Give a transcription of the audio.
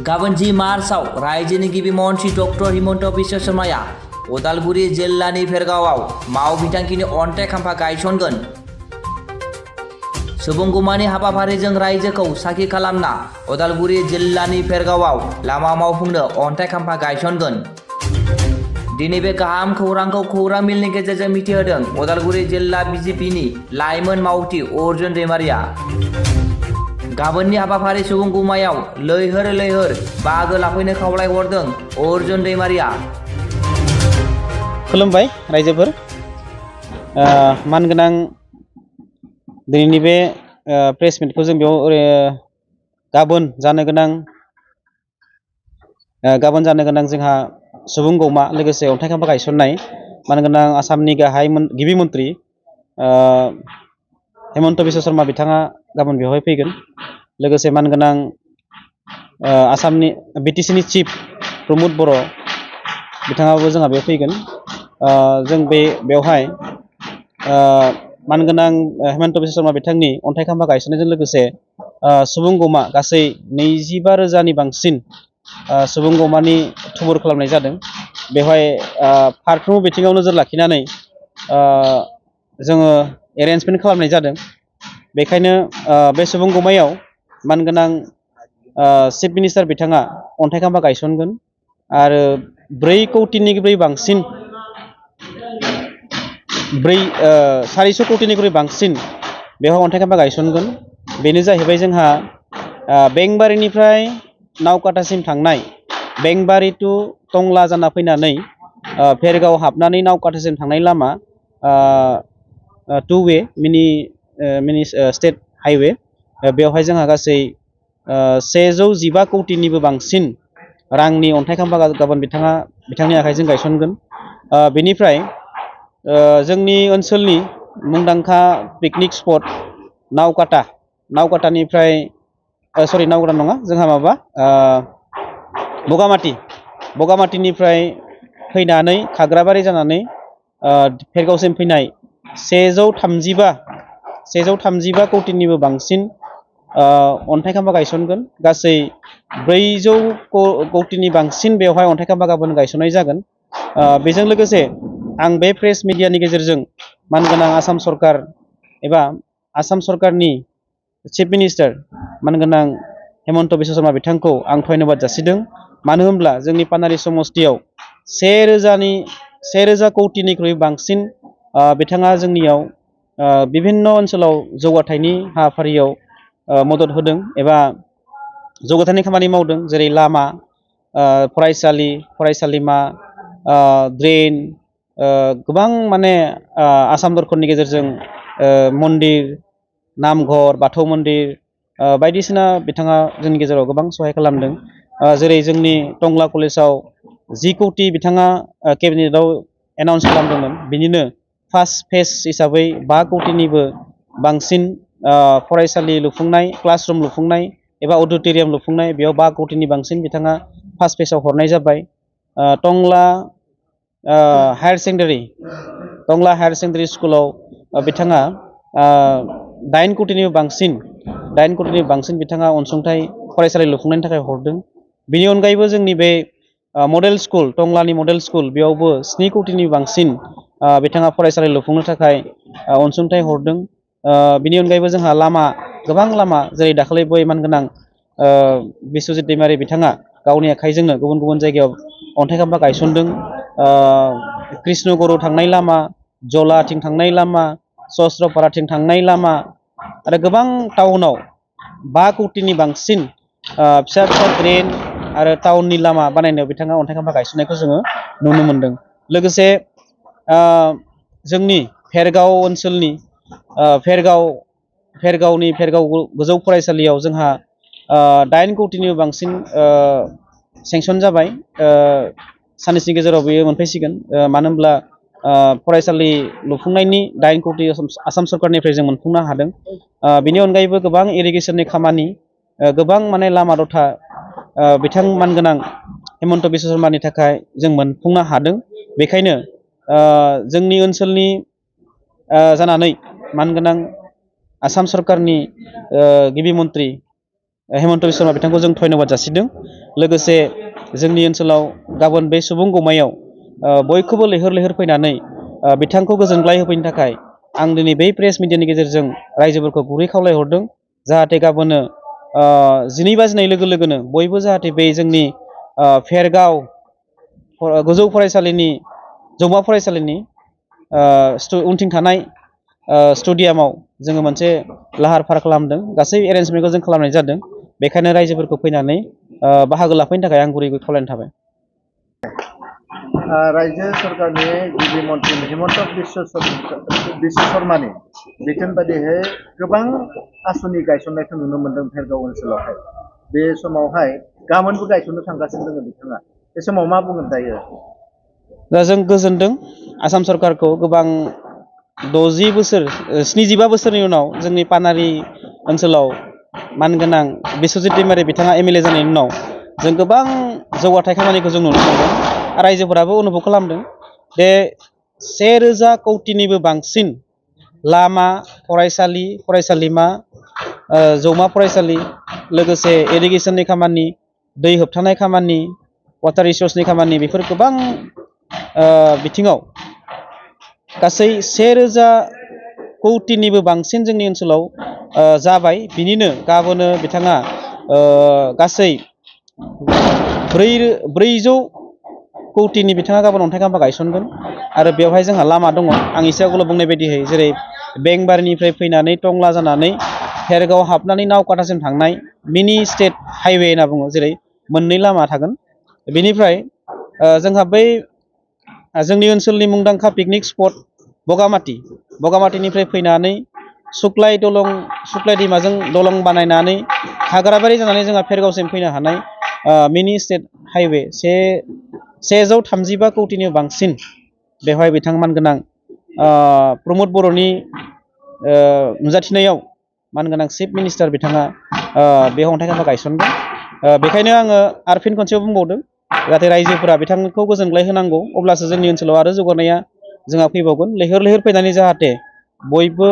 गाबोन 10 मार्चआव रायजोनि गिबि मन्थ्रि डक्टर हिमन्त बिश्व शर्माया उदालगुरि जिल्लानि भेरगावआव माव बिथांखिनि अन्थाइ खाम्फा गायसनगोन। सुबुंगुमानि हाबाफारिजों रायजोखौ साखि खालामना उदालगुरि जिल्लानि भेरगावआव लामा मावफुंनो अन्थाइ खाम्फा गायसनगोन। दिनै बे गाहाम खौरांखौ खौरां मिलनि गेजेरजों मिथिहोदों उदालगुरि जिल्ला बिजेपिनि लाइमोन मावथि अर्जुन दैमारिया। गाबोननि हाबाफारि सुबुंगुमायाव लैहोर लैहोर बाहागो लाफैनो खावलायहरदों अर्जुन दैमारिया। खुलुमबाय रायजोफोर, मानगोनां दिनैनि बे प्रेस मिटखौ जों बेयाव गाबोन जानो गोनां जोंहा सुबुंगौमा लोगोसे अन्थाइ खाम्फा गायसननाय मानगोनां आसामनि गाहाय गिबि मन्थ्रि हिमन्त बिश्व शर्मा बिथाङा गाबोन बेवहाय फैगोन। लोगोसे मानगोनां आसामनि बिटिसिनि चिफ प्रमद बर' बिथाङाबो जोंहा बेयाव फैगोन। जों बेवहाय मानगोनां हिमन्त बिश्व शर्मा बिथांनि अन्थाइ खाम्फा गायसननायजों लोगोसे सुबुंगौमा गासै 25,000नि बांसिन सुबुंगौमानि थुबुर खालामनाय जादों। बेवहाय फारफ्रोमबो बिथिङाव नोजोर लाखिनानै जोङो एरेन्जमेन्ट खालामनाय जादों। बेखायनो बे सुबुंगौमायाव मानगोनां चिफ मिनिस्टार बिथाङा अन्थाइ खाम्फा गायसनगोन आरो 4 कौटिनिख्रुइ बांसिन 400 कौटिनिख्रुइ बांसिन बेवहाय अन्थाइ खाम्फा गायसनगोन। बेनो जाहैबाय जोंहा बेंबारिनिफ्राय नावकाटासिम थांनाय बेंबारि टु टंला जाना फैनानै भेरगाव हाबनानै नावकाटासिम थांनाय लामा 2 वे मिनि स्टेट हाइवे। बेवहाय जोंहा गासै 115 कौटिनिबो बांसिन रांनि अन्थाइ खाम्फा गाबोन बिथांनि आखाइजों गायसनगोन। बेनिफ्राय जोंनि ओनसोलनि मुंदांखा पिकनिक स्पट नावकाटानिफ्राय नावकाटा नङा, जोंहा बगामाथिनिफ्राय फैनानै खाग्राबारि जानानै भेरगावसिम फैनाय 135 कौटिनिबो बांसिन अन्थाइ खाम्फा गायसनगोन। गासै 400 कौटिनि बांसिन बेवहाय अन्थाइ खाम्फा गाबोन गायसननाय जागोन। बेजों लोगोसे आं बे प्रेस मिडियानि गेजेरजों मानगोनां आसाम सरकार एबा आसाम सरकारनि चिफ मिनिस्टार मानगोनां हिमन्त बिश्व शर्मा बिथांखौ आं धन्यबाद जासिदों। मानो होनब्ला जोंनि पानेरि समस्तियाव 1,000 कौटिनिख्रुइ बांसिन बिथाङा जोंनियाव बिभिन्न ओनसोलाव जौगाथायनि हाबाफारियाव मदद होदों एबा जौगाथायनि खामानि मावदों। जेरै लामा, फरायसालिमा, ड्रेन, गोबां आसाम दरखननि गेजेरजों मन्दिर, नामघर, बाथौ मन्दिर बायदिसिना बिथाङा जोंनि गेजेराव गोबां सहाय खालामदों। जेरै जोंनि टंला कलेजाव 10 कौटि बिथाङा केबिनेटआव एनाउन्स खालामदोंमोन। बिनिनो फार्स्ट फेज हिसाबै 5 कौटिनिबो बांसिन फरायसालि लुफुंनाय, क्लासरुम लुफुंनाय एबा अडिट'रियाम लुफुंनाय, बेयाव 5 कौटिनि बांसिन बिथाङा फार्स्ट फेजआव हरनाय जाबाय। टंला हायार सेकेन्डारि स्कुलाव बिथाङा 8 कौटिनिबो बांसिन बिथाङा अनसुंथाइ फरायसालि लुफुंनायनि थाखाय हरदों। बेनि अनगायैबो जोंनि बे मडेल स्कुल, टंलानि मडेल स्कुल, बेयावबो 7 कौटिनि बांसिन बिथाङा फरायसालि लुफुंनो थाखाय अनसुंथाइ हरदों। बेनि अनगायैबो जोंहा गोबां लामा, जेरै दाखालि मानगोनां बिश्वजित दैमारि बिथाङा गावनि आखाइजोंनो गुबुन गुबुन जायगायाव अन्थाइ खाम्फा गायसनदों। कृष्णगुरु थांनाय लामा, जलाथिं थांनाय लामा, सहस्रपाराथिं थांनाय लामा आरो गोबां टाउनाव 5 कौटिनि बांसिन फिसा ड्रेन आरो टाउननि लामा बानायनायाव बिथाङा अन्थाइ खाम्फा गायसननायखौ जोङो नुनो मोनदों। लोगोसे जोंनि भेरगाव ओनसोलनि भेरगाव गोजौ फरायसालियाव जोंहा 8 कौटिनिबो बांसिन सेंसन जाबाय। साननैसोनि गेजेराव बेयो मोनफैसिगोन। मानो होनब्ला फरायसालि लुफुंनायनि 8 कौटि आसाम सरकारनिफ्राय जों मोनफुंनो हादों। बेनि अनगायैबो गोबां इरिगेसननि खामानि, गोबां लामा दथा बिथां मानगोनां हिमन्त बिश्व शर्मानि थाखाय जों मोनफुंनो हादों। बेखायनो जोंनि ओनसोलनि जानानै मानगोनां आसाम सरकारनि गिबि मन्थ्रि हेमन्त बिश्व शर्मा बिथांखौ जों धन्यबाद जासिदों। लोगोसे जोंनि ओनसोलाव गाबोन बे सुबुं गौमायाव बयखौबो लैहोर लैहोर फैनानै बिथांखौ गोजोनग्लाय होफैनो थाखाय आं दिनै बै प्रेस मिडियानि गेजेरजों रायजोफोरखौ गुरै खावलायहरदों जाहाथे गाबोनो 12 बाजिनाय लोगो लोगोनो बयबो जाहाथे बे जोंनि फेरगाव गोजौ फरायसालिनि जौमा फरायसालिनि उनथिं थानाय स्टेडियामाव जोङो मोनसे लाहार फाहार खालामदों। गासै एरेन्जमेन्टखौ जों खालामनाय जादों। बेखायनो रायजोफोरखौ फैनानै बाहागो लाफैनो थाखाय आं गुरै खावलायनाय थाबाय। रायजो सरकारनि गिबि मन्थ्रि हेमन्त बिश्व शर्मानि बिथोन बायदियै गोबां आसनि गायसननायखौ नुनो मोन्दों भेरगाव ओनसोलावहाय। बे समावहाय गाबोनबो गायसननो थांगासिनो दङ बिथाङा। बे समाव मा बुंगोन दायो? दा जों गोजोनदों आसाम सरकारखौ गोबां 75 बोसोरनि उनाव जोंनि पानारि ओनसोलाव मानगोनां बिस्वजित दैमारि बिथाङा एमएलए जानायनि उनाव जों गोबां जौगाथाय खामानिखौ जों नुनो मोनदों। रायजोफोराबो अनुभब खालामदों। बे 1000 कौटिनिबो बांसिन लामा, फरायसालि, फरायसालिमा, जौमा फरायसालि, लोगोसे इरिगेसननि खामानि, दै होबथानाय खामानि, वाटार रिसर्सनि खामानि, बेफोर गोबां बिथिङाव गासै 1000 कौटिनिबो बांसिन जोंनि ओनसोलाव जाबाय। बिनिनो गाबोनो बिथाङा गासै 400 कौटिनि बिथाङा गाबोन अन्थाइ खाम्फा गायसनगोन। आरो बेवहाय जोंहा लामा दङ। आं एसे आगोलाव बुंनाय बायदियै जेरै बेंबारिनिफ्राय फैनानै टंला जानानै भेरगाव हाबनानै नावकाटासिम थांनाय मिनि स्टेट हाइवे होनना बुङो, जेरै मोननै लामा थागोन। बेनिफ्राय जोंहा बै जोंनि ओनसोलनि मुंदांखा पिकनिक स्पट बगामाथिनिफ्राय फैनानै सुक्लाय दैमाजों दलं बानायनानै हाग्राबारि जानानै जोंहा भेरगावसिम फैनो हानाय मिनि स्टेट हाइवे 135 कौटिनि बांसिन बेवहाय बिथां मानगोनां प्रमद बर'नि नुजाथिनायाव मानगोनां चिफ मिनिस्टार बिथाङा बे अन्थाइ खाम्फा गायसनदों। बेखायनो आङो आरो फिन खनसेयाव बुंबावदों जाहाथे रायजोफोरा बिथांखौ गोजोनग्लाय होनांगौ, अब्लासो जोंनि ओनसोलाव आरो जौगानाया जोंहा फैबावगोन। लैहोर लैहोर फैनानै जाहाथे बयबो